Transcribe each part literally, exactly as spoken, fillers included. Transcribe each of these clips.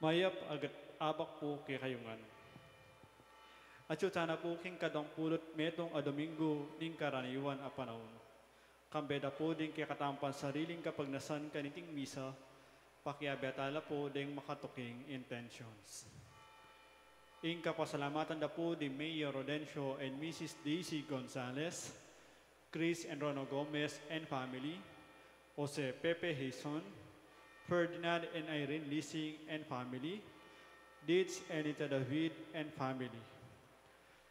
Mayap a abak pu kekayu ngan. Atyu tana pu king kadwang pulu't metung a Domingo ning karaniwan a panaun. Kambe da pu ding kekatamung sariling kapagnasan kaniting misa, pakiabe tala pu ding makatuking intentions. Ing kapasalamatan da pu di Mayor Rodencio and Missus Daisy Gonzalez, Chris and Rono Gomez and family, Jose Pepe Hizon, Ferdinand and Irene Lising and family, Dids and Nita David and family.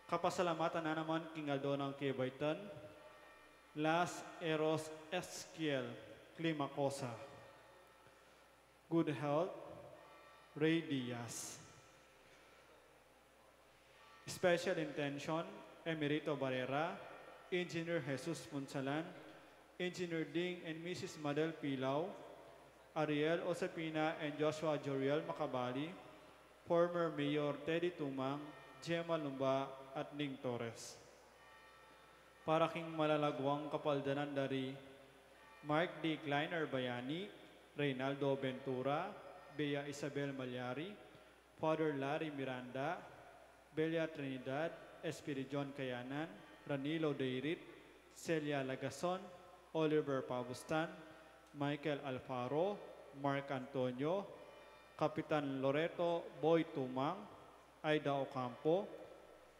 Kapasalamatan na naman king aldo nang kebaitan, Las Eros Ezekiel Climacosa. Good health, Ray Diaz. Special intention, Emerito Barrera, Engineer Jesus Punsalan, Engineer Ding and Missus Madel Pilau, Ariel Osepina and Joshua Joriel Macabali, former Mayor Teddy Tumang, Gemma Lumba, at Ning Torres. Para king malalaguang kapaldanan dari Mark D. Kleiner Bayani, Reynaldo Ventura, Bea Isabel Malyari, Father Larry Miranda, Belia Trinidad, Espiridion Kayanan, Ranilo Deirit, Celia Lagason, Oliver Pabustan, Michael Alfaro, Mark Antonio, Kapitan Loreto Boy Tumang, Aida Ocampo,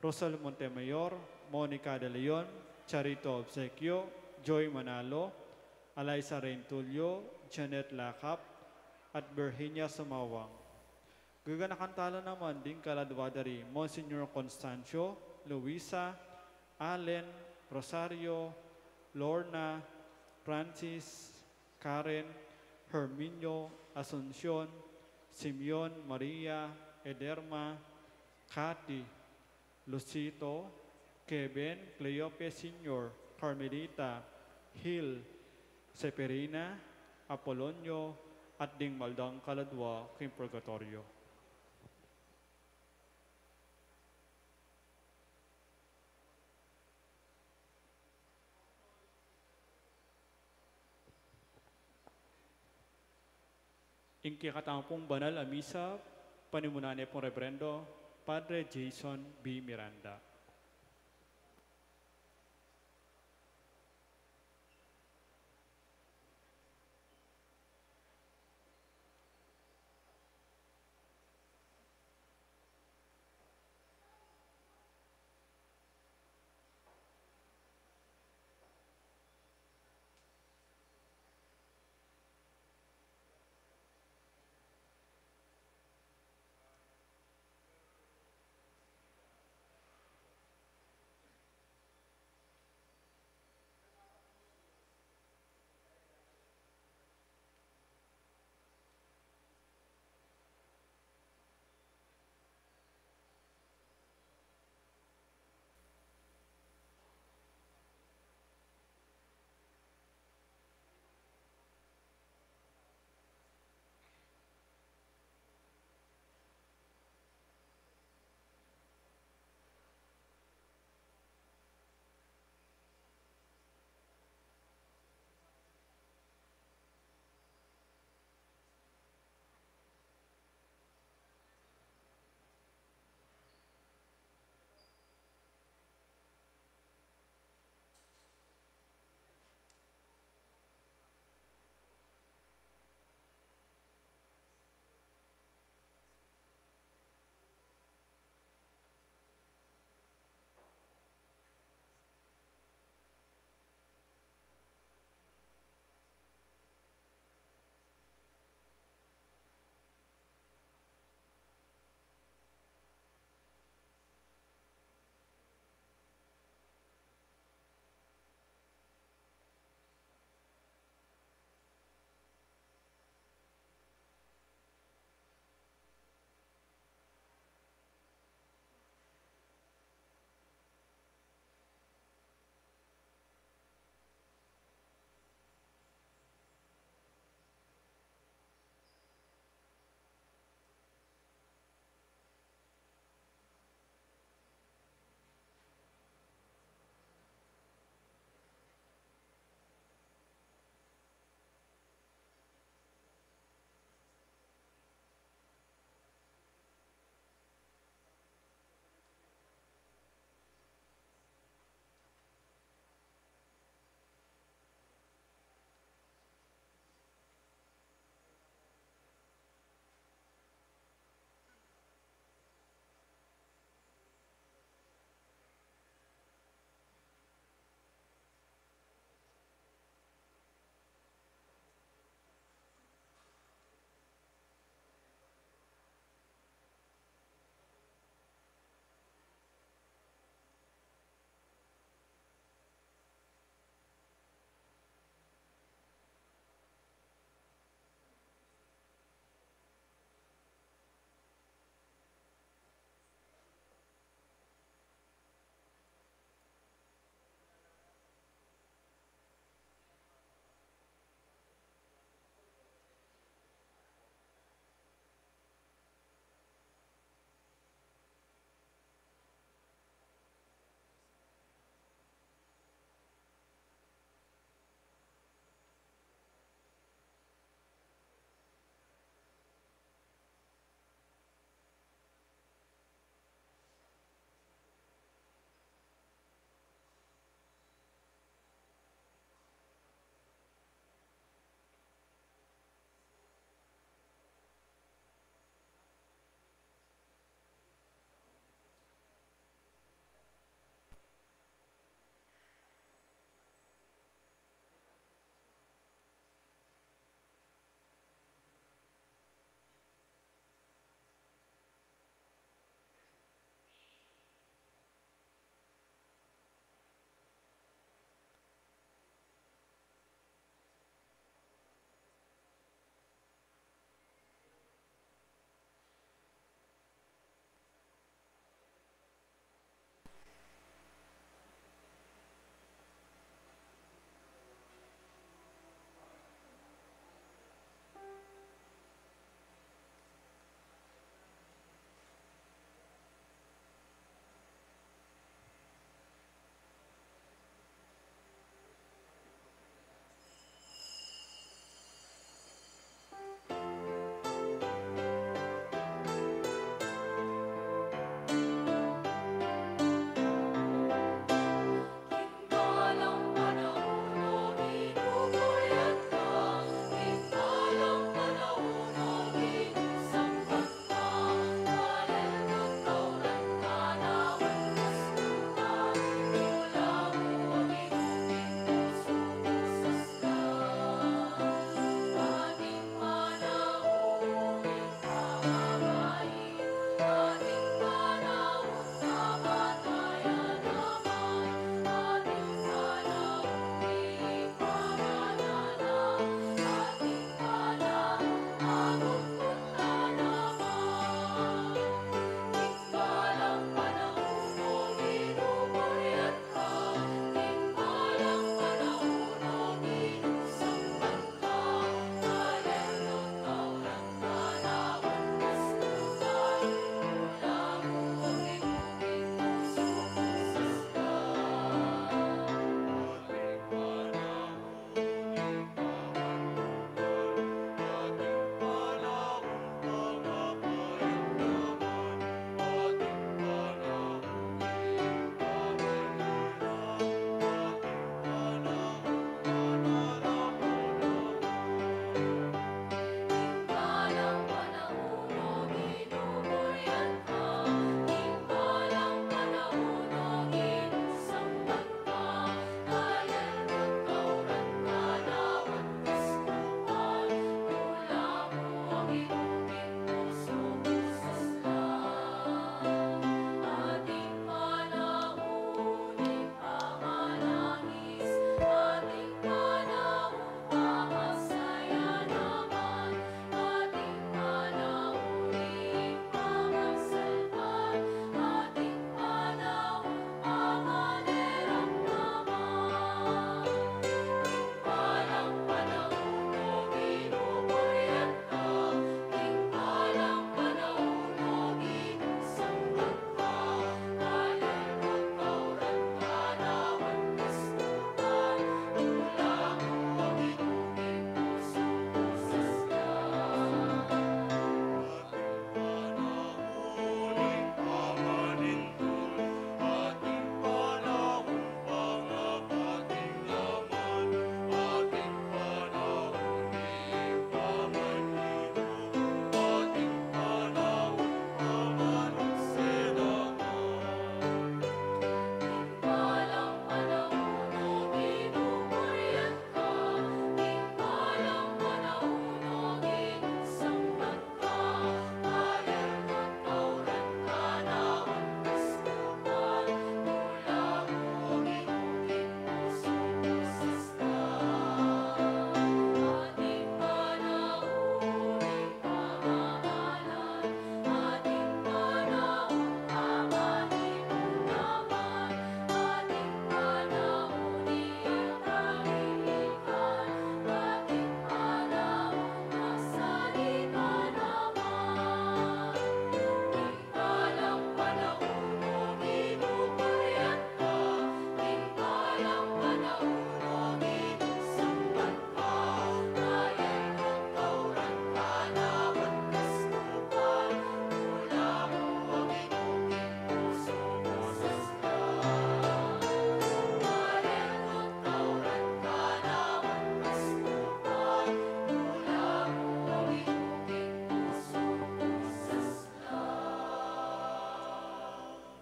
Rosal Montemayor, Monica De Leon, Charito Obsequio, Joy Manalo, Alaisa Reintulio, Janet Lacap, at Virginia Sumawang. Gaganakan tala naman ding kaladwa dari Monsignor Constancio, Luisa, Allen, Rosario, Lorna, Francis, Karen, Herminio, Asuncion, Simeon, Maria, Ederma, Cathy, Lucito, Kevin, Cleope Senior, Carmelita, Hill, Seferina, Apolonio, at ding maldang kaladwa king purgatorio. Ing kekatamung banal a misa, panimunan ne pung Reverendo Padre Jason B. Miranda.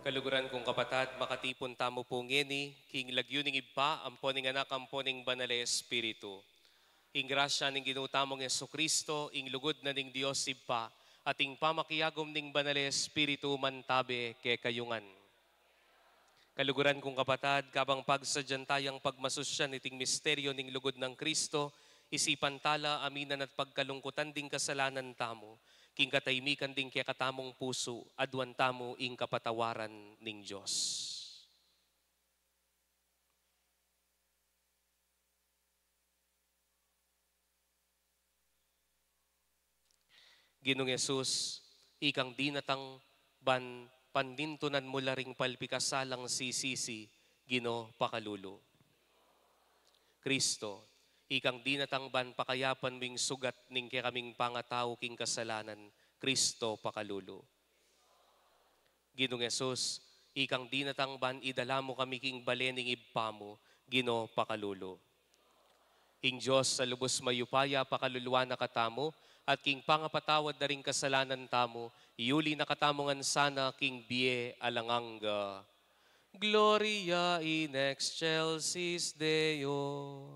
Kaluguran kung kapatad, makatipun tamu pu ngeni king lagyu ning Ibpa, ampo ning Anak, ampo ning Banal a Espiritu. Ing grasya ning Ginu tamung Jesucristo, ing lugud na ning Dios Ibpa, at ing pamakiagum ning Banal a Espiritu mantabe kekayu ngan. Kaluguran kung kapatad, kabang pagsadyan tayang pagmasusyan iting misteryo ning lugud nang Cristo, isipan ta la aminan at pagkalungkutan ding kasalanan tamu, king katahimikan ding kekatamung pusu, aduan tamu ing kapatawaran ning Dios. Ginung Jesus, ikang dinatang ban panintunan mu la ring palpikasalang sisisi, Ginu, pakalulu. Cristo, ikang dinatang ban pakayapan mu ing sugat ning kekaming pangatau king kasalanan, Cristo, pakalulu. Ginung Jesus, ikang dinatang ban idala mu kami king bale ning Ibpa mu, Ginu, pakalulu. Ing Dios a lubus mayupaya pakaluluan na katamu, at king pangapatawad na ring kasalanan tamu, iuli na katamu ngan sana king bie alang angga. Gloria in excelsis Deo.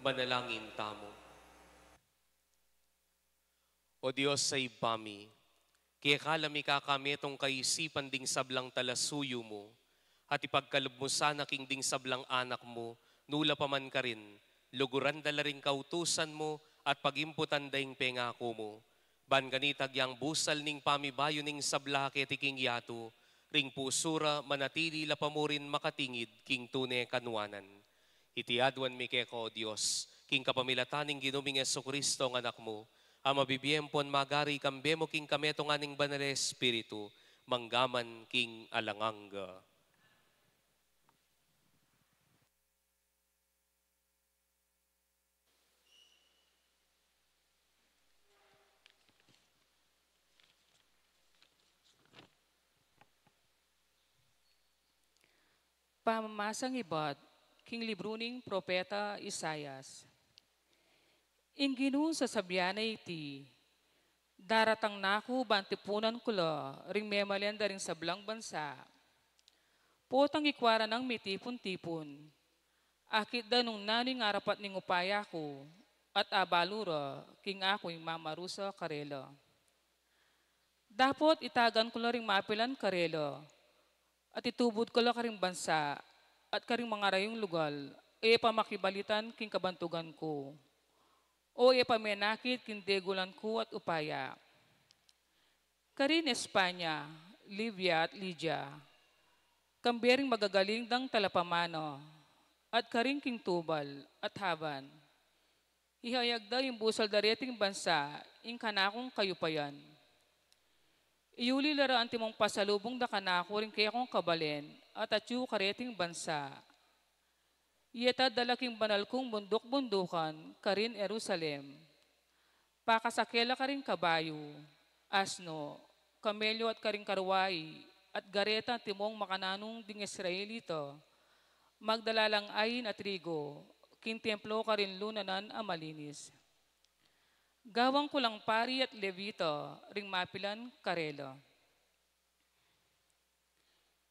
Manalangin tamu. O Dios a Ibpa mi, keka la mikakametung kaisipan ding sablang talasuyu mu, at ipagkalub mu sana king ding sablang anak mu, nu la pa man karin, luguran da la ring kautusan mu, at pagimputan da ing pengaku mu. Ban kanita agyang busal ning pamibayu ning sabla keti king yatu, ring pusu ra manatili la pa murin makatingid king tune kanuanan. Iti aduan mi keka, O Dios, king kapamilatan ning Ginu ming Jesucristo, ing Anak mu, a mabibie ampon magari kambe mu king kametungan ning Banal a Espiritu, mangga man king alang angga. Pamamasang ibat. King libru ning propeta Isaias. Ing Ginu sasabian na iti, daratang na ku ban tipunan ku la ring memalen da ring sablang bansa. Potang ikua ra nang mitipun-tipun, akit da nung nanu ing arapat ning upaya ku, at abalu ra king aku ing mamarusa karela. Dapot itagan ku la ring mapilan karela, at itubud ku la karing bansa, at karing mangarayung lugal, e pa makibalitan king kabantugan ku, o e pa menakit king degulan ku at upaya. Karin Espanya, Libya at Lydia, kambe ring magagaling dang talapamana, at karin king Tubal at Haban. Ihayag da ing busal da reting bansa, ing kanakung kayupayan. Iyuli la ra antimong pasalubung da kanaku ring kekong kabalen, at atyu kareting bansa. Iyatad da la king banal kung bunduk-bundukan, karin Jerusalem. Pakasake la karing kabayu, asno, kamelyu at karing karuai, at gareta antimong makananung ding Israelita, magdala lang ain at trigo, king templo karin lunanan a malinis. Gawan ku lang pari at Levita, ring mapilan karela.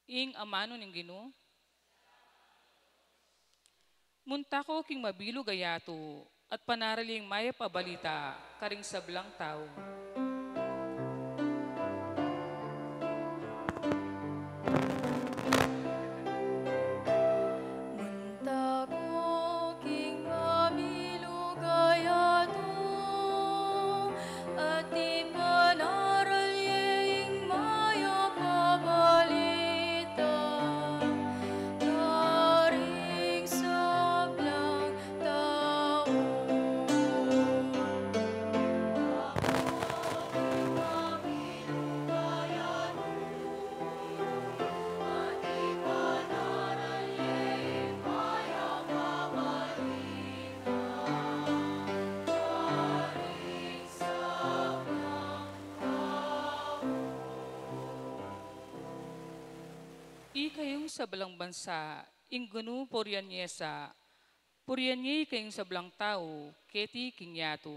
Ing amanu ning Ginu. Munta ku king mabilug a yatu, at panaraling mayap a balita karing sablang tau. Munta ku king mabilug a yatu, at ipanaral ye ing mayap a balita karing sablang tau. Ikayung sablang bansa, ing Ginu purian ye sa, purian ye ikayung sablang tau keti king yatu.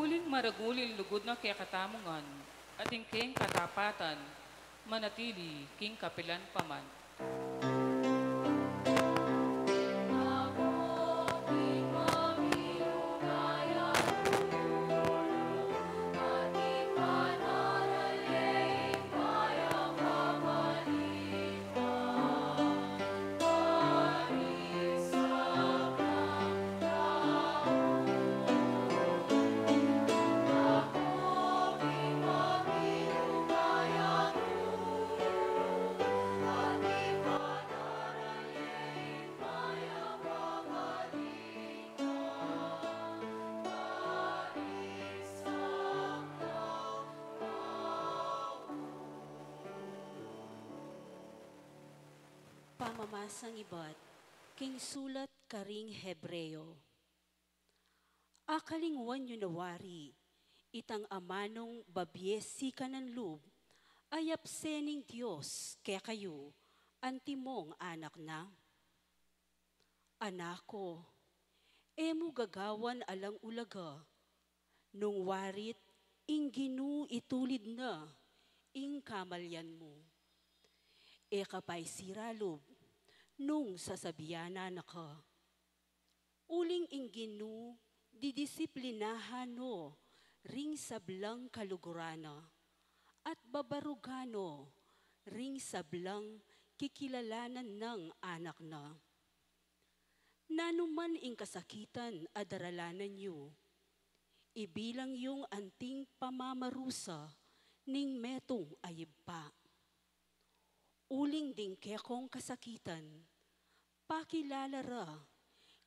Uling maragul ing lugud na kekatamu ngan, at ing keng katapatan manatili king kapilan pa man. Pamamasang ibat king sulat karing Hebreo. Akalingwan yu na wari itang amanung babie sikanan lub a yapse ning Dios kekayu antimong anak na? Anak ko, e mu gagawan alang ulaga, nung warit ing Ginu itulid na ing kamalyan mu. E ka pa isira lub nung sasabianan na ka. Uling ing Ginu didisiplinahan no ring sablang kaluguran na, at babarugan no ring sablang kikilalanan nang anak na. Nanu man ing kasakitan a daralanan yu, ibilang yung anting pamamarusa ning metung a ibpa. Uling ding kekong kasakitan, pakilala ra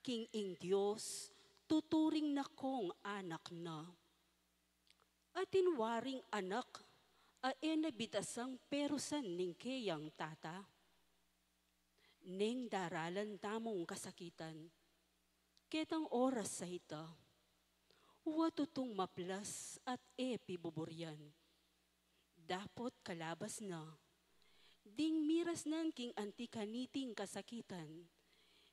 king ing Dios tuturing na kong anak na. Atin waring anak a e na bitasang perusan ning keyang tata? Neng daralan tamung kasakitan, ketang oras a ita, wa tutung maplas at e pibuburian. Dapot kalabas na, ding miras nan king anti kaniting kasakitan,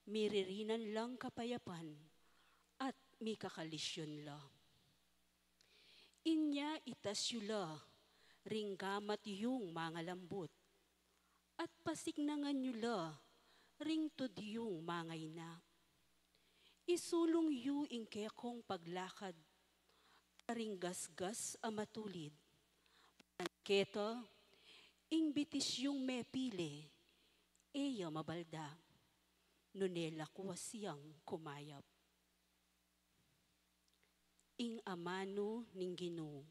miririnan lang kapayapan at mikakalisyon la. Inya itas yu la ring gamat yung mangalambut, at pasiknangan yu la ring tud yung mangaina. Isulung yu ing kekong paglakad karing gasgas a matulid, ban keta ing bitis yung mepile, e ya mabalda, nune lakwas yang kumayap. Ing amanu ning Ginu.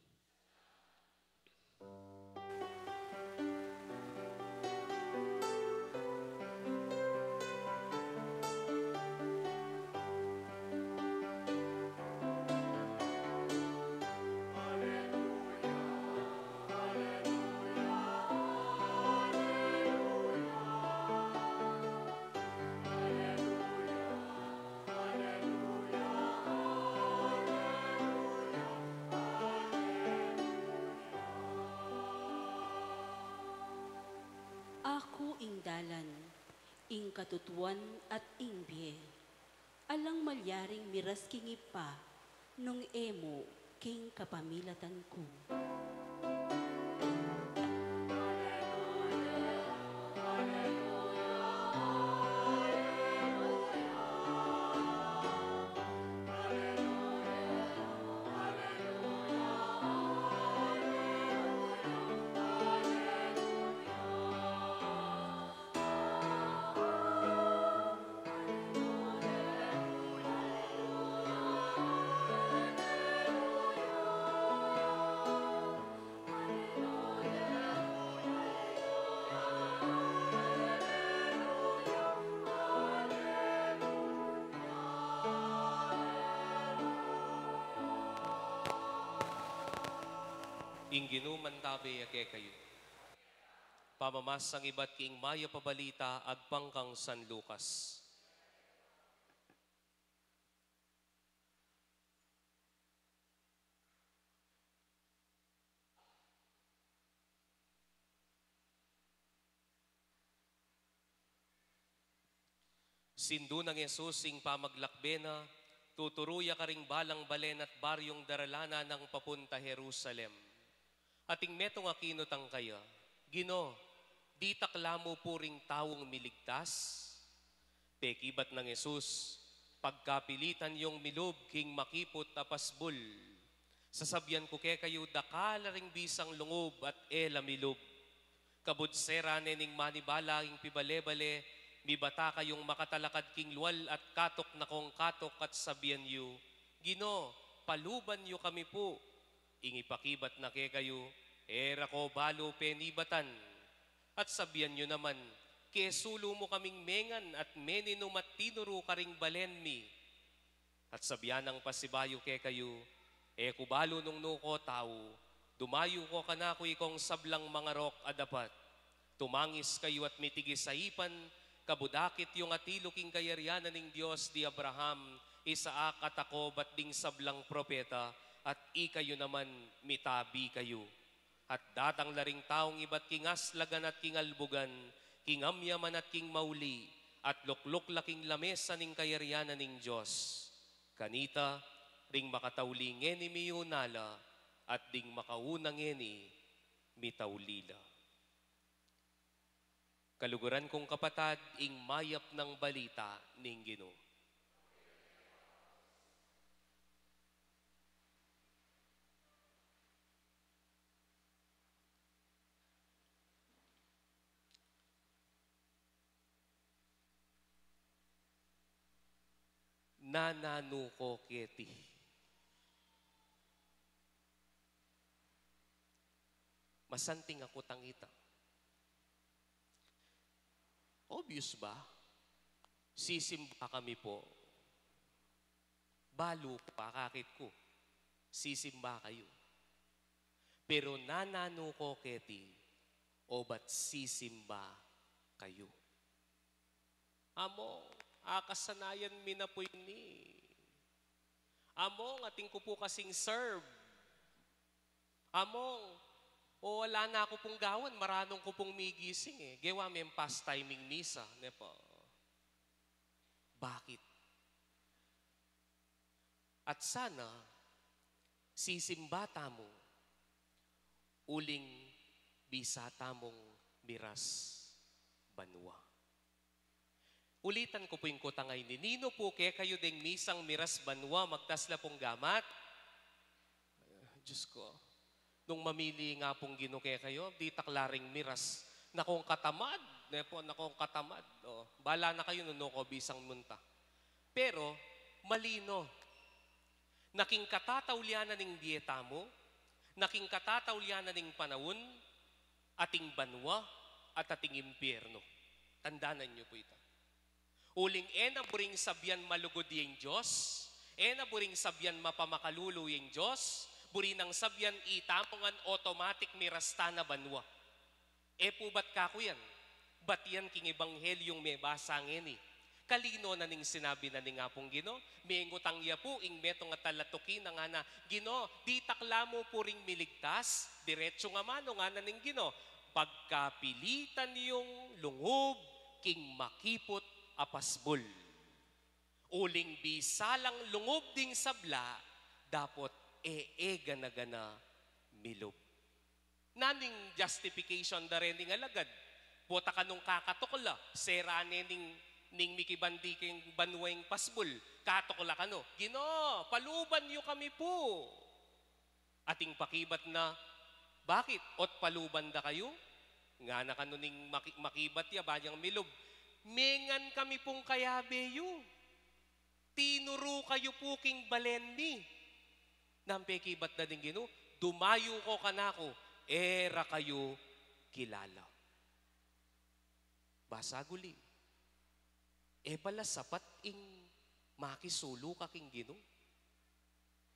Aku ing dalan, ing katutuan at ing bie. Alang malyaring miras king Ibpa nung e mu king kapamilatan ku. Ing Ginu mantabe ya kekayu. Pamamasang ibat king mayap a balita agpang kang San Lucas. Sindu nang Jesus ing pamaglakbe na, tuturu ya karing balang balen at baryung daralanan nang papunta Jerusalem. Ating metung a kinutang kaya, "Ginu, ditak la mu pu ring taung miligtas?" Pekibat nang Jesus, "Pagkapilitan yung milub king makiput a pasbul. Sasabian ku kekayu, dakal la ring bisang lungub at e la milub. Kabud sera ne ning manibala ing pibale-bale, mibata kayung makatalakad king lual at katuk na kong katuk at sabian yu, 'Ginu, paluban yu kami pu.' Ing ipakibat na kekayu, 'E ra ko balu penibatan.' At sabian yu naman, 'Kesulu mu kaming mengan at meninum at tinuru karing balen mi.' At sabian nang pasibayu kekayu, 'E ku balu nung nu ko tau, dumayu ko kanaku ikong sablang mangarok a dapat.' Tumangis kayu at mitigis a ipan, kabud akit yung atilu king kayarian na ning Dios di Abraham, Isaac at Jacob at ding sablang propeta, at ikayu naman mitabi kayu. At datang la ring taung ibat king aslagan at king albugan, king amyaman at king mauli, at lukluk la king lamesa ning kayarian na ning Dios. Kanita, ring makatauli ngeni miuna la, at ding makauna ngeni mitauli la." Kaluguran kung kapatad, ing mayap nang balita ning Ginu. Nananu ko keti? Masanting a kutang ita. Obvious ba? Sisimba kami po. Balu po, akakit ku. Sisimba kayu. Pero nananu ko keti, obat sisimba kayu. Among, akasanayan mi na pu ini. Among, atin ku pu kasing serve. Among, o, ala na ku pung gawan, maranun ku pung migising e. Gewa meng pastime ing misa, ne pu. Bakit? At sana, sisimba tamu, uling bisa tamung miras banua. Ulitan ku pu ing kutang a ini, ninu pu kekayu deng misang miras banua, magtas la pung gamat? Ay, Diyos ko. Nung mamili nga pung Ginu kekayu, ditak la ring miras. Nakung katamad, ne pu, nakung katamad. O, bala na kayu nung nuko bisang munta. Pero, malino. Na king katataulian na ning bie tamu, na king katataulian na ning panaun, ating banua, at ating impyernu. Tandanan yu pu ita. Uling e na buring sabian malugud ya ing Dios, e na buring sabian mapamakalulu ya ing Dios, buri nang sabian itamu ngan automatic miras ta na banua. E pu bat kaku yan. Bat yan king ebanghelyung mebasa ngeni. Kalino na ning sinabi na ning Apung Ginu, mengutang ya pu ing metung a talatuki na ngana, Ginu, ditak la mu pu ring miligtas, diretsu ngan amanu ngana ning Ginu, pagkapilitan yung lungub king makiput a pasbul. Uling bisa lang lungub ding sabla, dapot e, e gana-gana milub. Nanu ing justification da rening alagad? Pota ka nung kakatukla, sera ne ning, ning mikibandi king banua ing pasbul, katukla ka nu, Ginu, paluban yu kami pu. Ating pakibat na, bakit? Ot paluban da kayu? Ngana kanu ning maki-, makibat ya, banyang milub. Mengan kami pung kayabe yu. Tinuru kayu pu king balen mi. Nang pekibat na ding Ginu, dumayu ko kanaku, e ra kayu kilala. Basag uli. E pala sapat ing makisulu ka king Ginu.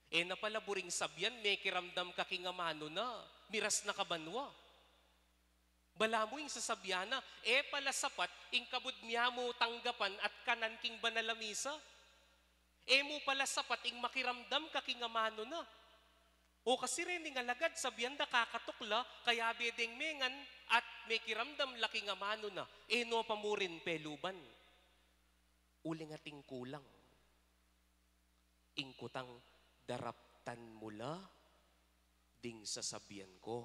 E na pala buring sabian, mekiramdam ka king amanu na, miras na ka banua. Balamu ing sasabian na, e pala sapat ing kabud mya mu tanggapan at kanan king banal a misa. E mu pala sapat ing makiramdam ka king amanu na. O kasi rening alagad, sabian da kakatukla, kayabe deng mengan, at mekiramdam la king amanu na. E no pa mu rin peluban. Uling ating kulang. Ing kutang daraptan mu la ding sasabian ku.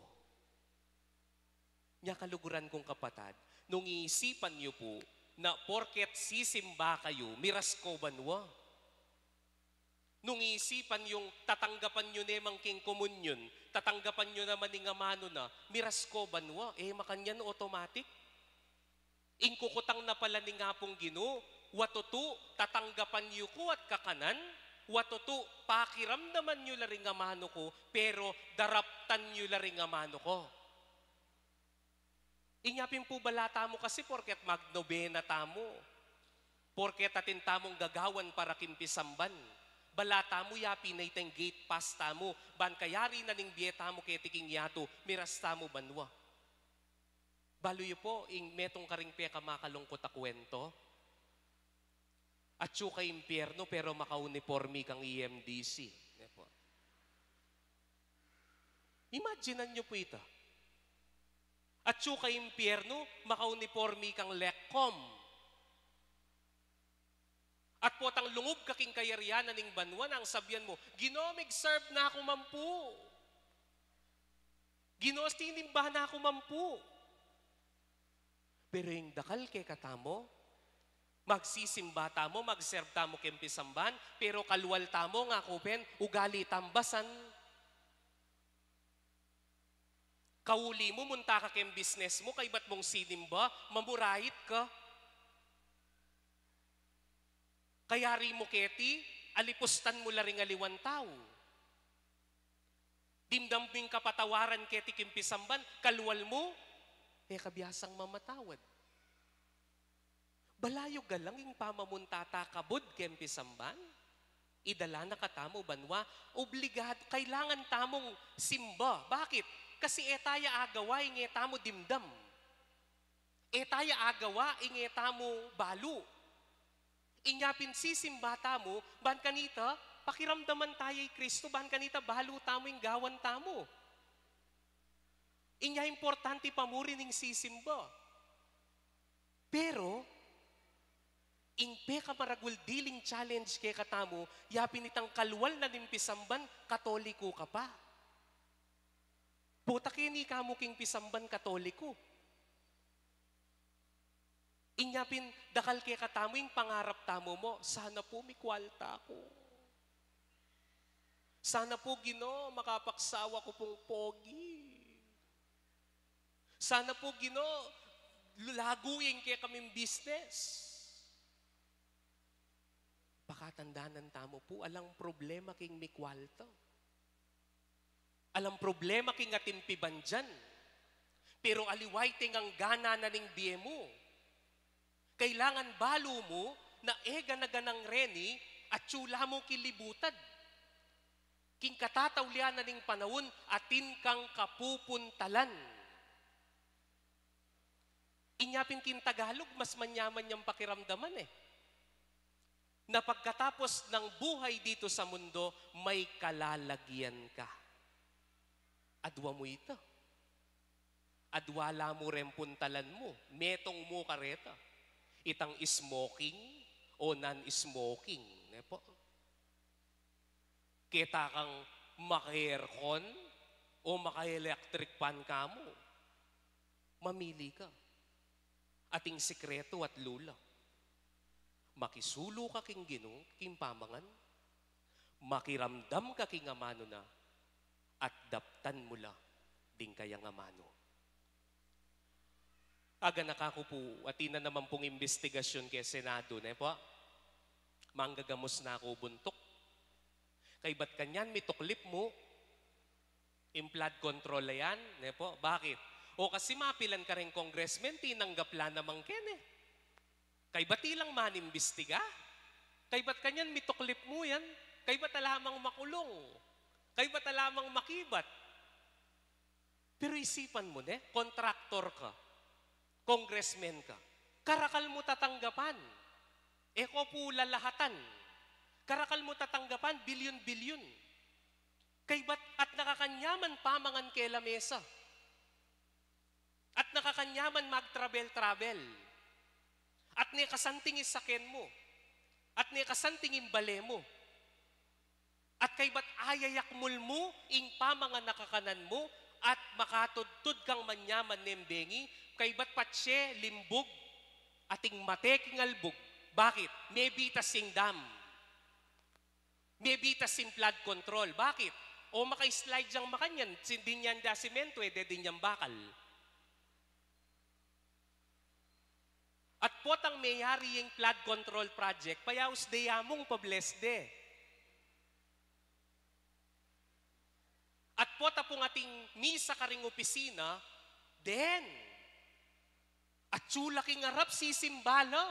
Nya kaluguran kung kapatad, nung iisipan yu pu na porket sisimba kayu, miras ko banua. Nung iisipan yung tatanggapan yu ne man king komunyon, tatanggapan yu naman ing amanu na, miras ko banua, e makanyan automatic. Ing kukutang na pala ning Apung Ginu, wa tutu, tatanggapan yu ku at kakanan, wa tutu, pakiramdaman yu la ring amanu ku, pero daraptan yu la ring amanu ku. Inya pin pu bala tamu kasi porket magnobena tamu, porket atin tamung gagawan para king pisamban, bala tamu ya pin itang gate pass tamu, ban kayari na ning bie tamu keti king yatu, miras tamu banua. Balu yu pu, ing metung karing pekamakalungkut a kwento. Atsu ka impyernu, pero makaunipormi kang E M D C. Ne pu. Imaginan yu pu ita. Atsu ka impyernu, makaunipormi kang lekkom. At potang lungub ka king kayarian na ning banua nang sabian mu, Ginu, mig-serve na ku man pu. Ginu, sinimba na ku man pu. Pero ing dakal kekatamu, magsisimba tamu, mag-serve tamu king pisamban, pero kalwal tamu, ngaku pin, ugali tambasan. Kauli mu, munta ka king business mu, kaybat mung sinimba, mamurait ka. Kayari mu keti, alipustan mu la ring aliwang tau. Dimdam mu ing kapatawaran keti king pisamban, kalwal mu, e ka biasang mamatawad. Balayu galang ing pamamunta ta kabud king pisamban. Idala na katamu banua, obligadu, kailangan tamung simba. Bakit? Kasi e taya agawa ing e tamu dimdam. E taya agawa ing e tamu balu. Inya pin sisimba tamu, ban kanita, pakiramdaman taya i Kristu, ban kanita balu tamu ing gawan tamu. Inya importante pa mu rin ing sisimba. Pero, ing pekamaragul diling challenge kekatamu, ya pin itang kalual na ning pisamban, Katoliko ka pa. Pota keni ka mu king pisamban Katoliko. Inya pin, dakal kekatamu ing pangarap tamu mu, sana pu mikwalta ku. Sana pu, Ginu, makapagsawa ku pung pogi. Sana pu, Ginu, lalagu ya ing kekaming business. Pakatandanan tamu pu, alang problema king mikwalta. Alang problema king atin pibandian. Pero aliwa ite ing anggana na ning bie mu. Kailangan balu mu na e gana-ganang reni, atyu la mu king libutad. King katataulian na ning panaun, atin kang kapupuntalan. Inya pin king Tagalog, mas manyaman yang pakiramdaman e. Na pagkatapos ng buhay dito sa mundo, may kalalagyan ka. Adwa mu ita. Adwa la mu reng puntalan mu. Metung mu kareta. Itang smoking o non-smoking. Ne po? Keta kang maka-aircon o maka-electric fan ka mu. Mamili ka. Ating sikretu at lula. Makisulu ka king Ginu, king pamangan. Makiramdam ka king amanu na, at daptan mu la ding kayang amanu. Aganaka ku pu, atin na naman pung imbestigasyun keng Senado, ne po? Manggagamus na ku buntuk. Kaybat kanyan, mituklip mu, ing flood control a yan, ne po? Bakit? O kasi mapilan kareng congressman, tinanggap la naman keni. Kaybat ilang manimbistiga? Kaybat kanyan mituklip mu yan? Kaybat ala mang makulung? Kaybat ala mang makibat? Pero isipan mu ne, kontraktor ka, congressman ka, karakal mu tatanggapan. E ko pu lalahatan. Karakal mu tatanggapan, bilyun-bilyun. Kaybat at nakakanyaman pamangan keng lamesa. At nakakanyaman mag-travel-travel. At ne kasanting ing saken mu. At ne kasanting ing bale mu. At kaybat ayayakmul mu ing pamangan a kakanan mu, at makatudtud kang manyaman neng bengi, kaybat patse limbug, ating mate king albug. Bakit? Mebitas ing dam. Mebitas ing flood control. Bakit? O maka-slide yang makanyan, sin dinyan da simentu, e de dinyan bakal. At potang meyari ing flood control project, payaus de yamung pa-bless de. At pota pung ating misa karing opisina, den. At sula king arap sisimba la.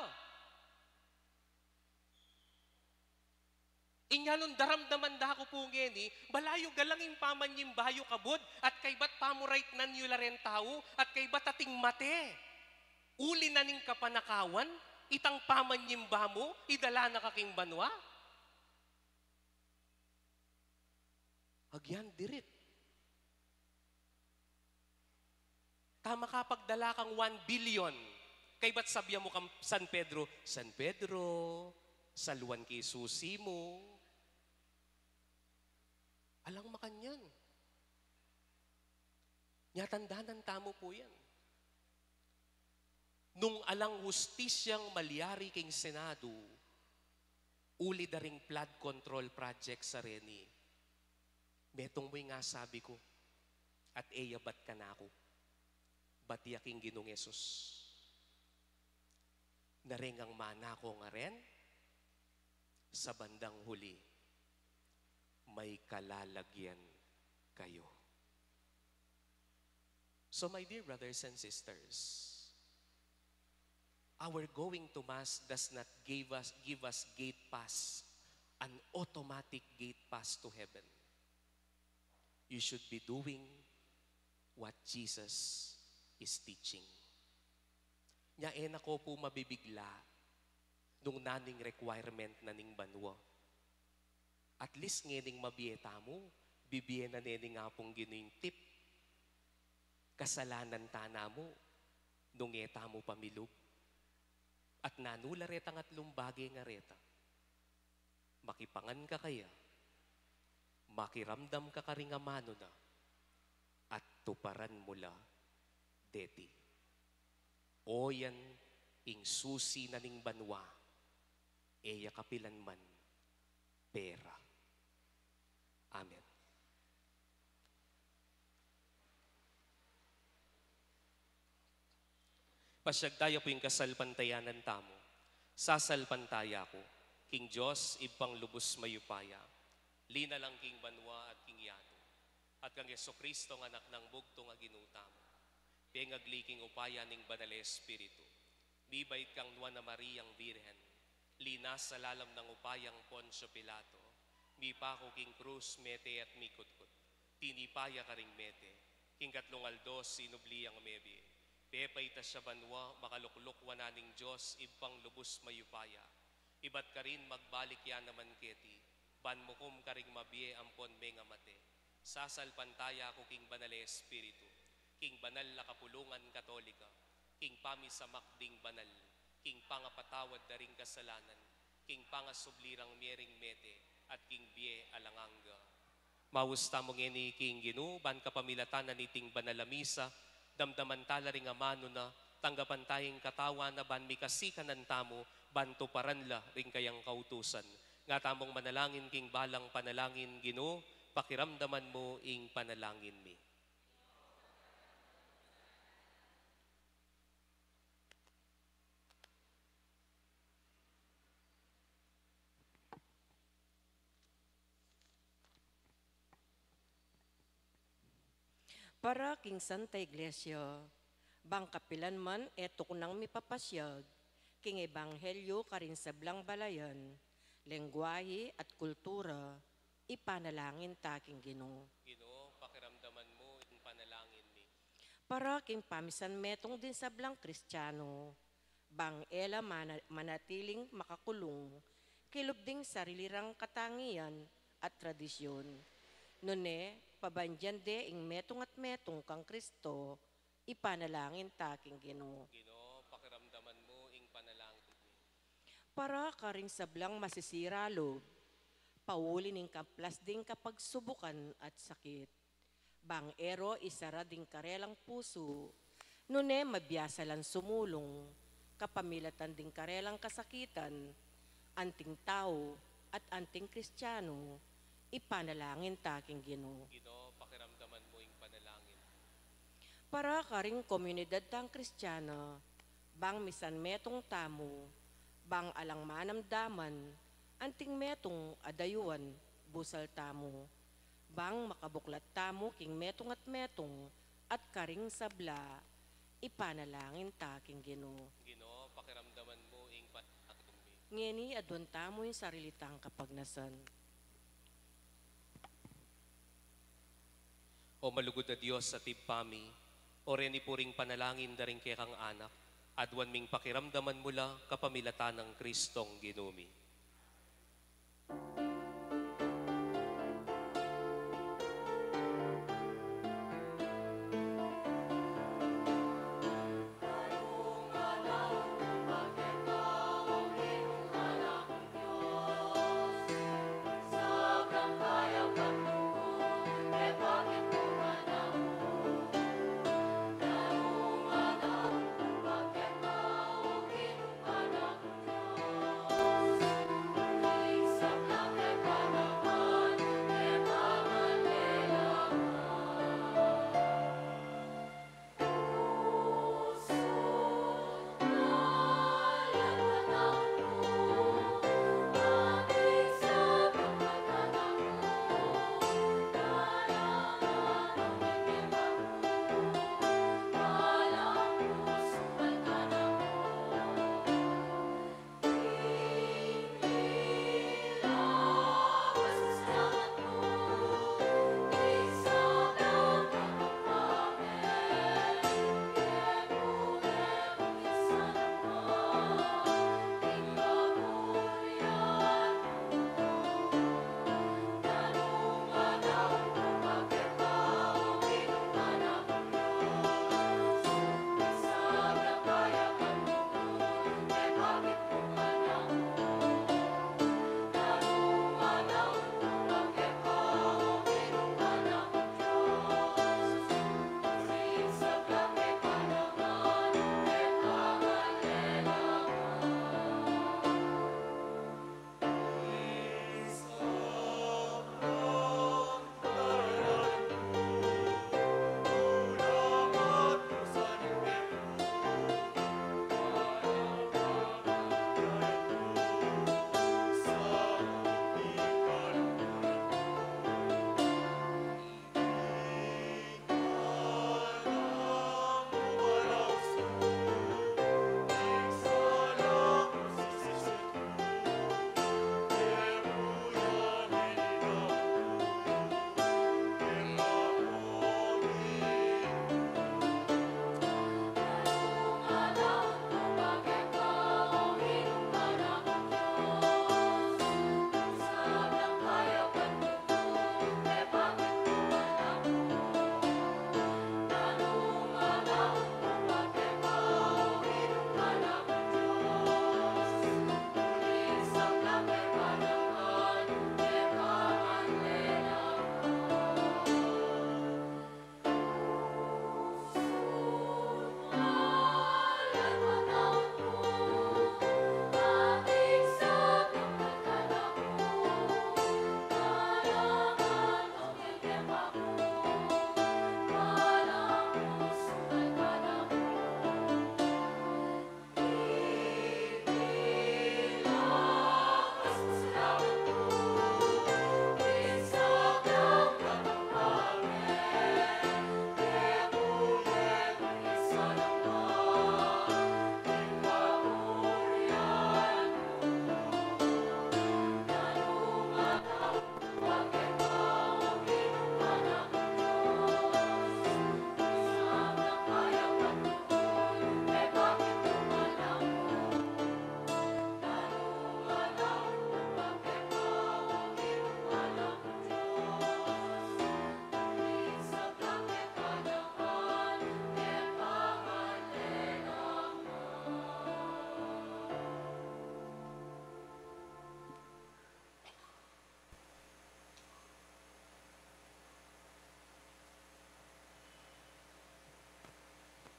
Inya nung daramdaman da ku pu ngeni, balayu galang ing pamanyimba yu kabud, at kaybat pamuraitnan yu la reng tau, at kaybat ating mate. Uli na ning kapanakawan, itang pamanyimba mu, idala na ka king banua. Agyan dirit. Ta makapagdala kang one billion. Kaybat sabyan mu kang San Pedro, "San Pedro, saluan ke ing susi mu." Alang makanyan. Nya tandanan tamu pu yan. Nung alang hustisyang malyari king Senado, uli da ring flood control project sa reni. Metung mu ing asabi ku, at e ya bat kanaku, bat ya king Ginung Jesus. Narengang manako ngaren, sa bandang huli, may kalalagyan kayu. So, my dear brothers and sisters, our going to Mass does not give us, give us gate pass, an automatic gate pass to heaven. You should be doing what Jesus is teaching. Nya e na ko pu mabibigla nung nanu ing requirement na ning banua. At least ngening mabie tamu, bibie na ne ning Apung Ginu ing tip. Kasalanan tana mu nung e tamu pamilub. At nanu la retang atlung bage nga reta? Makipangan ka kaya, makiramdam ka karing amanu na, at tuparan mu la deti. O yan ing susi na ning banua, e ya kapilan man pera. Amen. Pasiag taya pu ing kasalpantayanan tamu. Sasalpantaya ku king Dios, Ibpang lubus mayupaya, linalang king banua at king yatu, at kang Jesucristo, Anak nang bugtung a Ginu tamu, pengagli king upaya ning Banal a Espiritu, mibait kang Nuan a Mariang Birhen, linasa lalam nang upayang Poncio Pilato, mipaku king krus, mete at mikutkut, tinipa ya karing mete, king katlung aldo sinubli yang mebie, pepaitas ya banua, makalukluk wanan ning Dios, Ibpang lubus mayupaya, ibat karin magbalik ya naman keti, ban mukum karing mabie ampon mengamate. Sasalpantaya ku king Banal a Espiritu, king banal a kapulungan Katolika, king pamisamak ding banal, king pangapatawad da ring kasalanan, king pangasubli rang mie ring mete, at king bie alang angga. Maus tamu ngeni king Ginu, ban kapamilatan na niting banal a misa, damdaman ta la ring amanu na, tanggapan taya ing katawan na, ban mikasikanan tamu, ban tuparan la ring kayang kautusan. Nga tamung manalangin king balang panalangin: Ginu, pakiramdaman mu ing panalangin mi. Para king Santa Iglesia, bang kapilan man e tuknang mipapasiag king ebanghelyo karing sablang balayan, lengguahe at kultura, ipanalangin ta king Ginu. Ginu, pakiramdaman mu ing panalangin mi. Para king pamisanmetung ding sablang Kristiano, bang e la mana-, manatiling makakulung kilub ding sarili rang katangian at tradisyun, nune pabandian de ing metung at metung kang Kristo, ipanalangin ta king Ginu. Ginu, pakiramdaman mu ing panalangin mi. Para karing sablang masisira lub, pauli ning kaplas ding kapagsubukan at sakit, bang e ro isara ding karelang pusu, nune mabiasa lang sumulung kapamilatan ding karelang kasakitan, anting tau at anting Kristiano, ipanalangin ta king Ginu. Ginu, pakiramdaman mu ing panalangin. Para karing komunidad tang Kristiana, bang misanmetung tamu, bang alang manamdaman anting metung a dayuan busal tamu, bang makabuklat tamu king metung at metung at karing sabla, ipanalangin ta king Ginu. Ginu, pakiramdaman mu ing panalangin mi. Ngeni aduan tamu ing sarili tang kapagnasan. O malugud a Dios at Ibpa mi, o reni pu ring panalangin da ring kekang anak, aduan ming pakiramdaman mu la kapamilatan nang Kristong Ginu mi.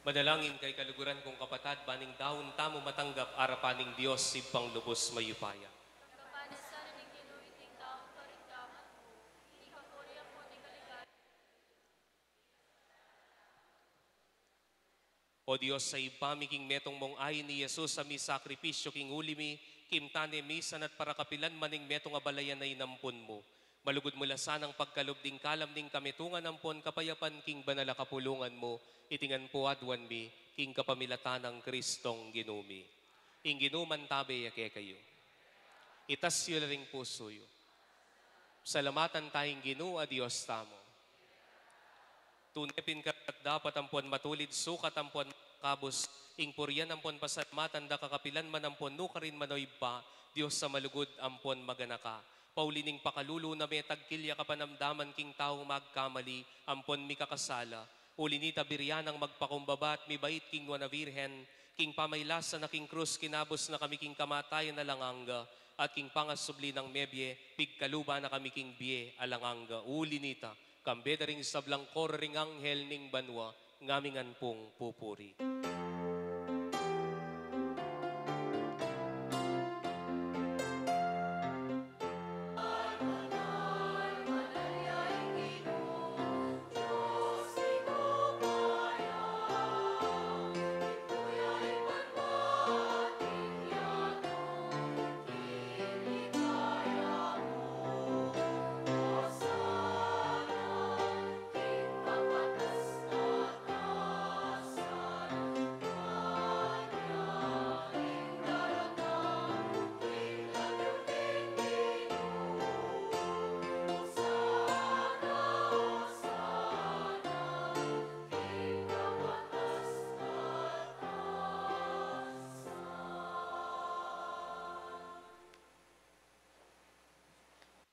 Manalangin kayu kaluguran kung kapatad, ban ing daun tamu matanggap arapan ning Dios Ibpang lubos mayupaya. Tanggapan na sana ning Ginu iting daun karin gamat mu, ing kapurian ampon ing kaligayan. O Dios a Ibpa mi, king metung mung ain i Jesus a misakripisyu king uli mi, kimtan ne misan at para kapilan man ing metung a balayan a inampun mu. Malugud mu la sanang pagkalub ding kalam ning kametungan ampon kapayapan king banal a kapulungan mu, iti ngan pu aduan mi, king kapamilatan nang Kristong Ginu mi. Ing Ginu mantabe ya kekayu. Itas yu la ring pusu yu. Salamatan ta ing Ginu a Dios tamu. Tune pin karapat-dapat ampon matulid, sukat ampon makabus, ing purian ampon pasalamatan da ka kapilan man ampon nukarin man, o Ibpa, Dios a malugud ampon maganaka. Pauli ning pakalulu na me tagkil ya kapanamdaman king taung magkamali ampon mikakasala. Uli nita birian nang magpakumbaba at mibait king Nuan a Virgen, king pamailasan na king krus kinabus na kami king kamatayan alang angga, at king pangasubli nang mebie pigkaluban na kami king bie alang angga. Uli nita, kambe da ring sablang koro ring anghel ning banua, ngamingan pung pupuri.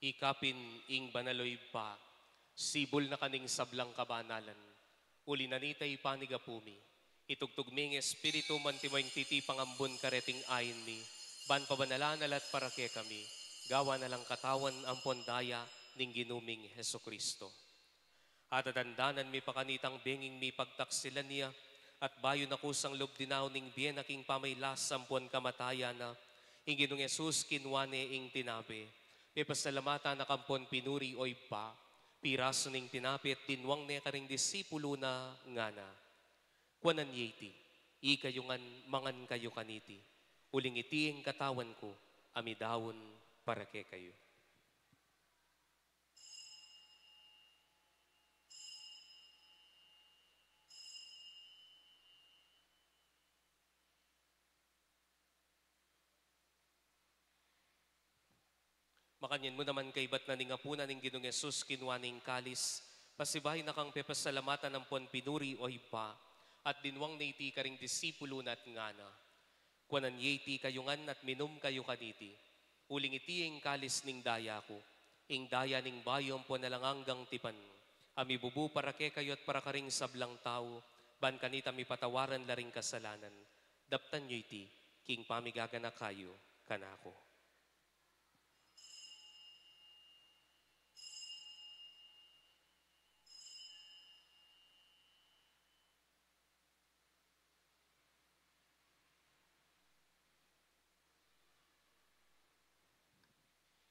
Ikapin ing banal, o Ibpa, sibul na ka ning sablang kabanalan. Uli na nita ipanigapu mi, itugtug mi ing Espiritu mu antimo ing titipang ambun kareting ain mi, ban pabanalan na la at para kekami, gawan na lang katawan ampon daya ning Ginu ming Jesucristo. Atatandanan mi pa kanitang benging mipagtaksilan ya, at bayu na kusang lub dinaun ing bie na king pamailas ampon kamatayan na, ing Ginung Jesus kinua ne ing tinape, mipasalamatan na ka ampon pinuri, o Ibpa, pirasu ne ing tinape at dinwang ne karing disipulu na, ngana: Kuanan ye iti, ikayu ngan mangan kayu kaniti, uling iti ing katawan ku a midaun para kekayu. Makanyan mu naman kaibat na ning apunan ing Ginung Jesus, kinua ne ing kalis, pasibayu na kang pepasalamatan ampon pinuri, o Ibpa, at dinwang ne iti karing disipulu na at ngana: Kuanan ye iti kayu ngan at minum kayu kaniti, uling iti ing kalis ning daya ku, ing daya ning bayu ampon alang anggang tipan, a mibubu para kekayu at para karing sablang tau, ban kanita mipatawaran la ring kasalanan. Daptan yu iti king pamigaganaka yu kanaku.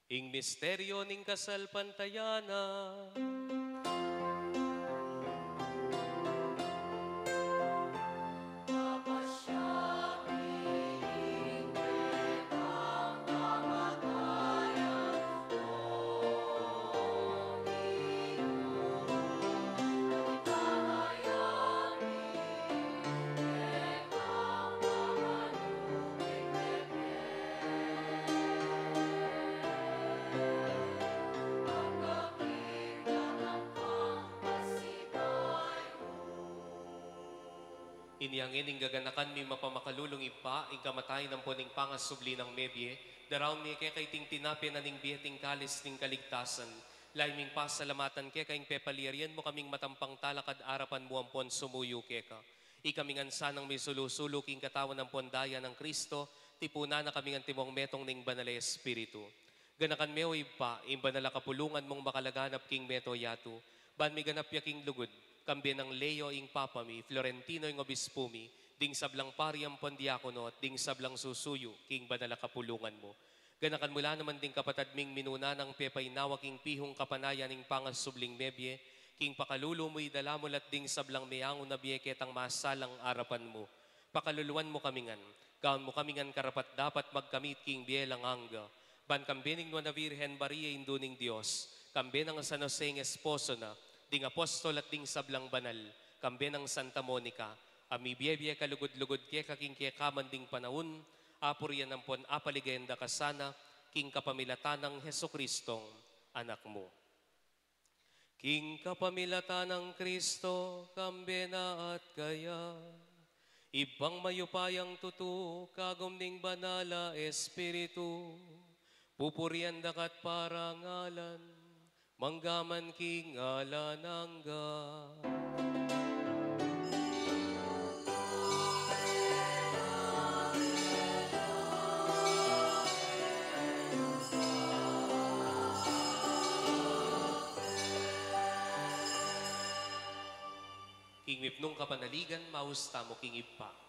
Ing misteryu ning kasalpantayanan. Inya ngeni, gaganakan mi mapamakalulung Ibpa, ing kamatayan ampon ing pangasubli nang mebie, daraun mi keka iting tinape na ning bie at ing kalis ning kaligtasan, lalu ming pasalamatan keka ing pepalyarian mu kaming matampang talakad arapan mu ampon sumuyu keka. Ikami ngan sanang misulu-sulu king katawan ampon daya nang Kristo, tipunan na kami ngan timong metung ning Banal a Espiritu. Ganakan me, o Ibpa, ing banal a kapulungan mung makalaganap king mabilug a yatu, ban miganap ya king lugud, kambe nang Leo ing Papa mi, Florentino ing Obispu mi, ding sablang pari ampon diakono, at ding sablang susuyu king banal a kapulungan mu. Ganakan mu la naman ding kapatad ming minuna nang pepainawa king pihung kapanayan ning pangasubling mebie, king pakalulu mu idala mu la at ding sablang meangu na bie ketang masalang arapan mu. Pakaluluan mu kami ngan, gawan mu kami ngan karapat-dapat magkamit king bie alang angga. Ban kambe ning Nuan a Virgen Maria, Indu ning Dios, kambe nang San Jose ing esposo na, ding apostol at ding sablang banal, kambe nang Santa Monica, a mibie-bie kalugud-lugud keka king kekaman ding panaun, apurian ampon apaligaya da ka sana, king kapamilatan nang Jesucristong Anak mu. King kapamilatan nang Kristo, kambe na at kaya, Ibpang mayupayang tutu, kagum ning Banal a Espiritu, pupurian da ka't parangalan, mangga man king alang angga. King mipnung kapanaligan, maus tamu king Ibpa.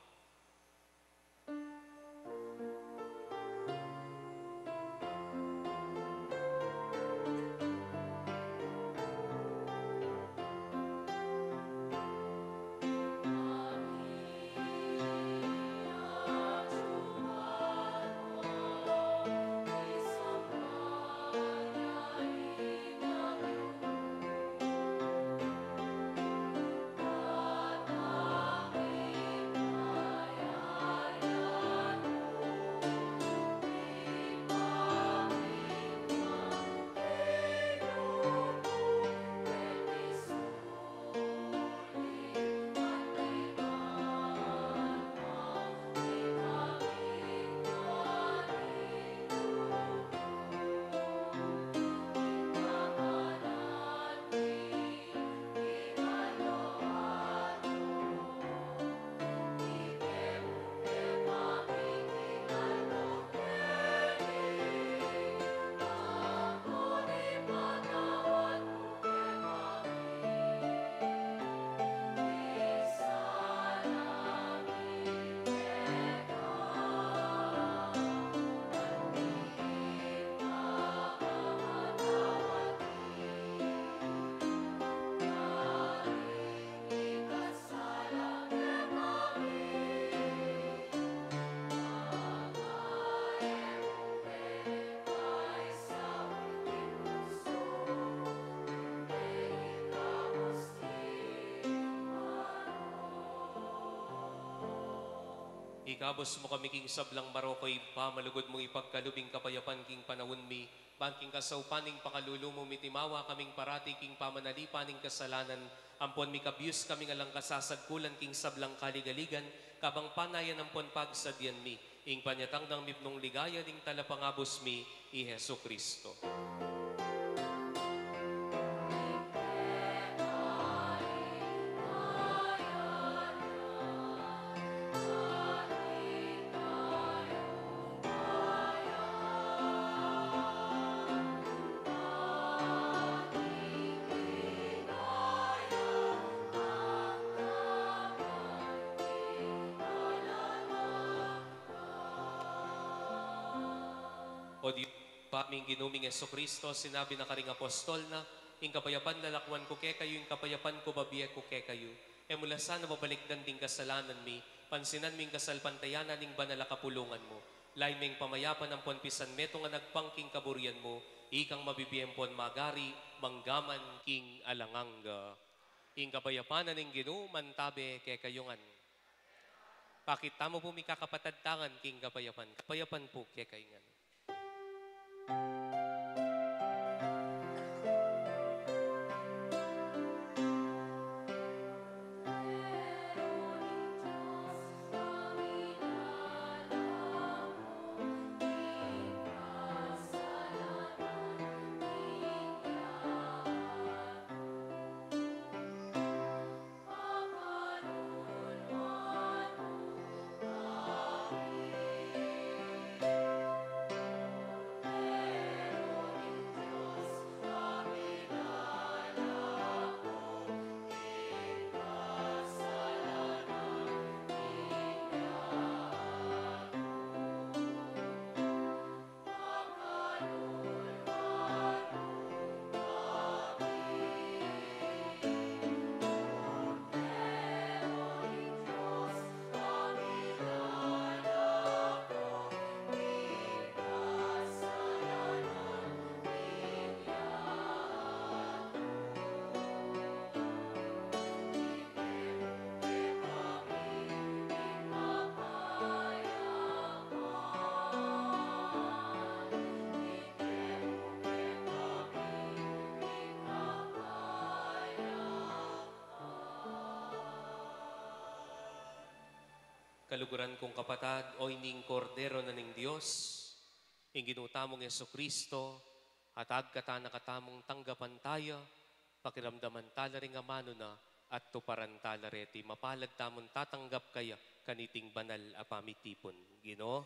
Ikabus mu kami king sablang marok, Ibpa, malugud mung ipagkalub ing kapayapan king panaun mi, ban king kasaupan ning pakalulu mu mitimawa kaming parati king pamanalipan ning kasalanan, ampon mikabius kaming alang kasasagkulan king sablang kaligaligan, kabang panayan ampon pagsadyan mi ing panyatang nang mipnung ligaya ning Talapangabus mi, i Jesucristo. O Dios, Ibpa ming Ginu ming Jesucristo, sinabi na karing apostol na, "Ing kapayapan lalakwan ku kekayu, ing kapayapan ku babie ku kekayu." E mu la sana babalikdan ding kasalanan mi, pansinan mu ing kasalpantayanan ning banal a kapulungan mu. Lain meng pamayapan ampon pisanmetung a nagpang king kaburian mu, ikang mabibie ampon magari, mangga man king alang angga. Ing kapayapan na ning Ginu mantabe kekayu ngan. Pakit tamu pu mikakapatad tangan king kapayapan. Kapayapan pu kekayu ngan. Kaluguran kung kapatad, o ining Kordero na ning Dios, ing Ginu tamung Jesucristo, atag kata na katamung tanggapan taya, pakiramdaman tala ring amanu na, at tuparan tala reti. Mapalad tamung tatanggap kaya kaniting banal a pamitipun. Ginu.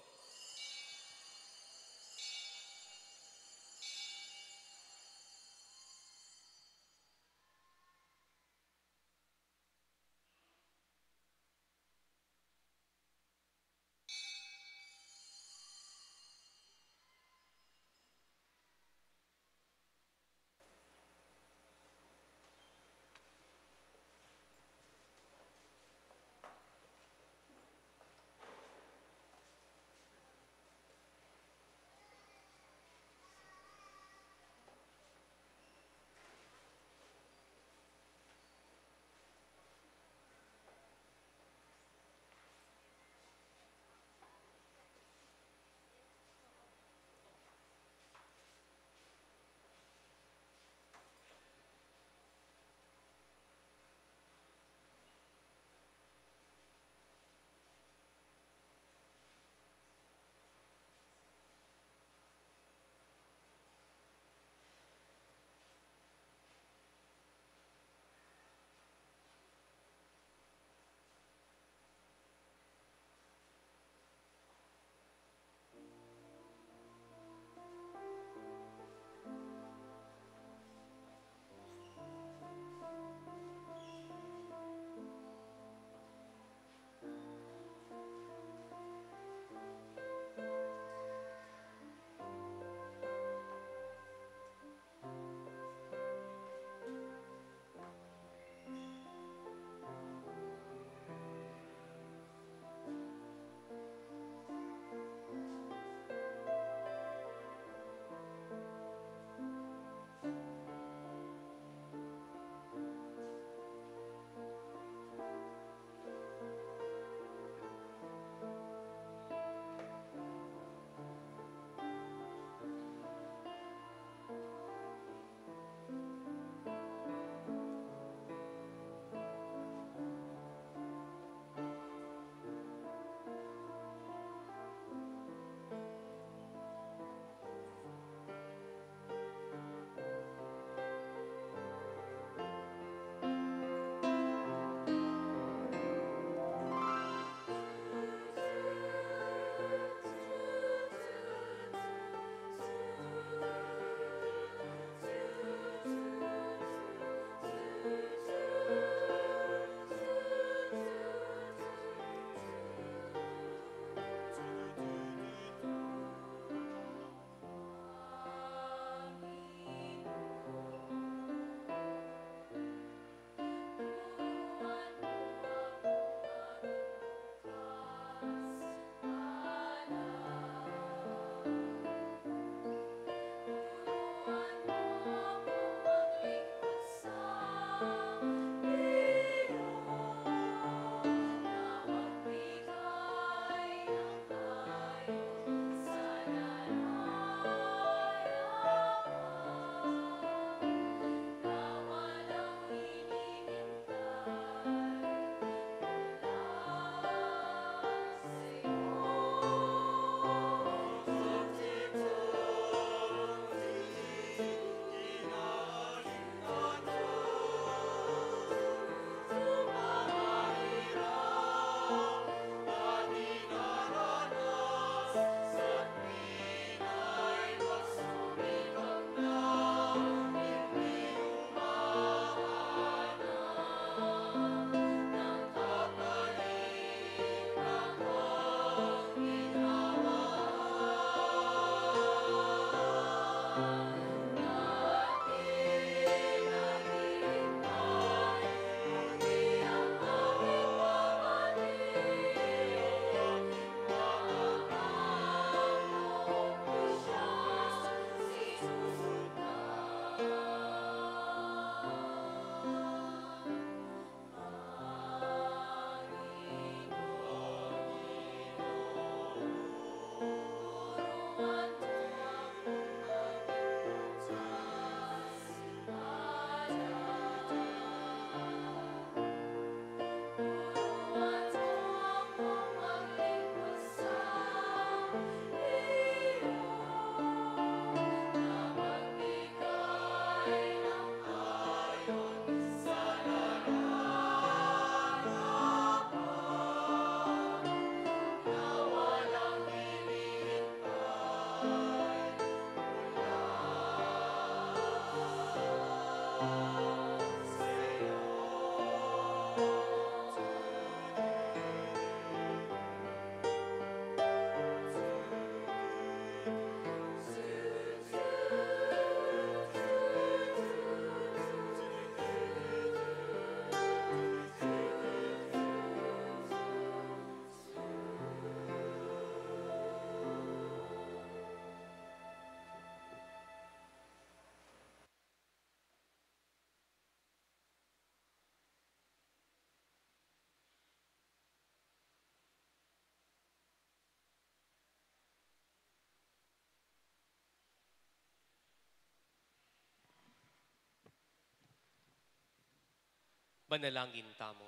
Manalangin tamu.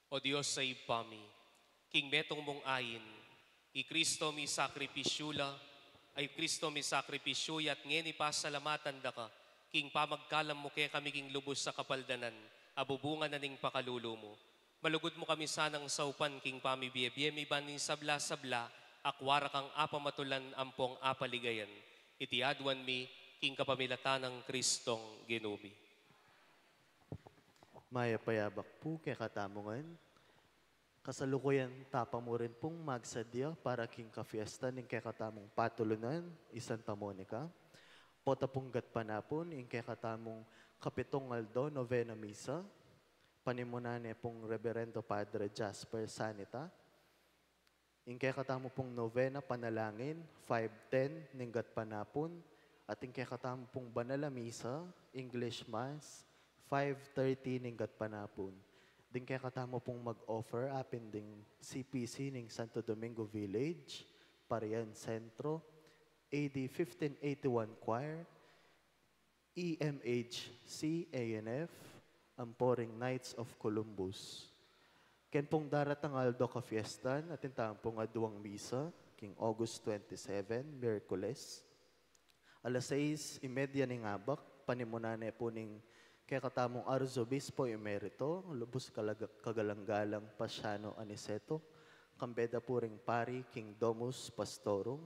O Dios a Ibpa mi, king metung mung ain, i Kristo mi sakripisyu la, ay Kristo mi sakripisyu ya at ngeni pasalamatan da ka, king pamagkalam mu kekami king lubus a kapaldanan, a bubungan na ning pakalulu mu. Malugud mu kami sanang saupan king pamibiebie mi ban ning sabla-sabla, akwa ra kang apamatulan ampong apaligayan. Iti aduan mi king kapamilatan nang Kristong Ginu mi. Mayap a yabak pu kekatamu ngan. Kasalukuyan ta pa mu rin pung magsadya para king kafiesta ning kekatamung patulunan, i Santa Monica. Pota pung gatpanapun, ing kekatamung kapitung aldo, novena misa. Panimunan ne pung Reverendo Padre Jasper Sanita. Ing kekatamu pung novena panalangin, five ten ning gatpanapun, at ing kekatamu pung banal a misa, English Mass, five thirty ning gatpanapun. Ding kekatamu pung mag-offer, apin ding C P C ning Santo Domingo Village, Parian Centro, A D fifteen eighty-one Choir, E M H C A N F, ampo ring Knights of Columbus. Ken pung daratang aldo kafiestan, atin tamu pung aduang misa, king August twenty-seven, Miyerkules. Alas sais y media ning abak, panimunan ne pu ning kekatamung Arzobispo Emerito, lubus kalag-, kagalang-galang Pasiano Aniceto, kambe da pu ring pari king Domus Pastorum,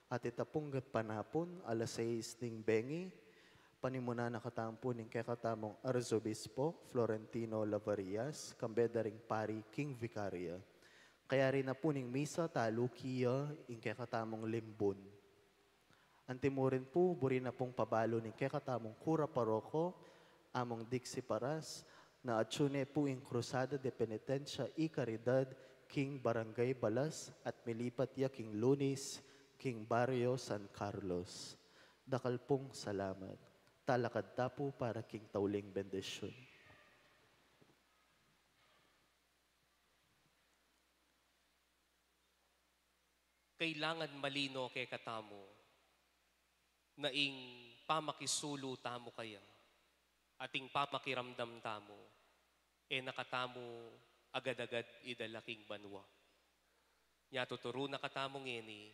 at ita pung gatpanapun, alas sais ning bengi, panimunan na katamu pu ning kekatamung Arzobispo Florentino Lavarias, kambe da ring pari king Vicaria. Kayari na pu ning misa, taluki ya ing kekatamung limbun. Anti mu rin pu, buri na pung pabalu ning kekatamung kura paroko, Among Dixie Paras, na atyu ne pu ing Cruzada de Penitencia y Caridad king Barangay Balas at milipat ya king Lunis king Barrio San Carlos. Dakal pung salamat. Talakad ta pu para king tauling bendisyun. Kailangan malino kekatamu na ing pamakisulu tamu kaya at ing pamakiramdam tamu, e na katamu agad-agad idala king banua. Nya tuturu na katamu ngeni,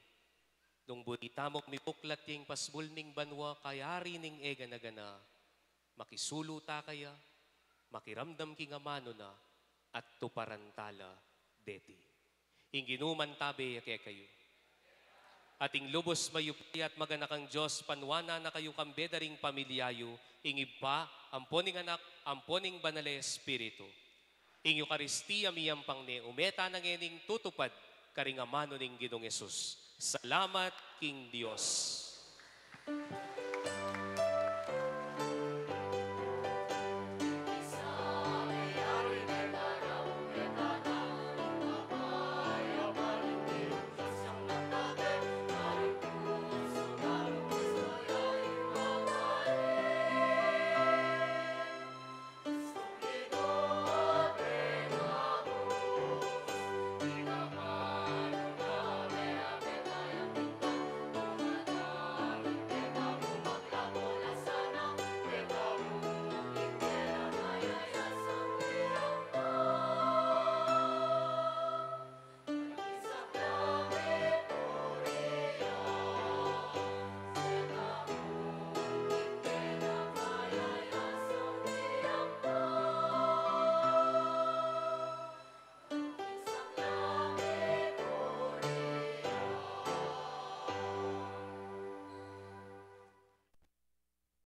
nung buri tamung mibuklat ya ing pasbul ning banua, kayari ning e gana-gana, makisulu ta kaya, makiramdam king amanu na, at tuparan ta la deti. Ing Ginu mantabe ya kekayu. At ing lubus mayupaya at maganakang Dios, panuanan na kayu kambe da ring pamilya yu, ing Ibpa, ampo ning Anak, ampo ning Banal a Espiritu. Ing Eukaristia miyampang ne, ume tana ngening tutupad karing amanu ning Ginung Jesus. Salamat king Dios.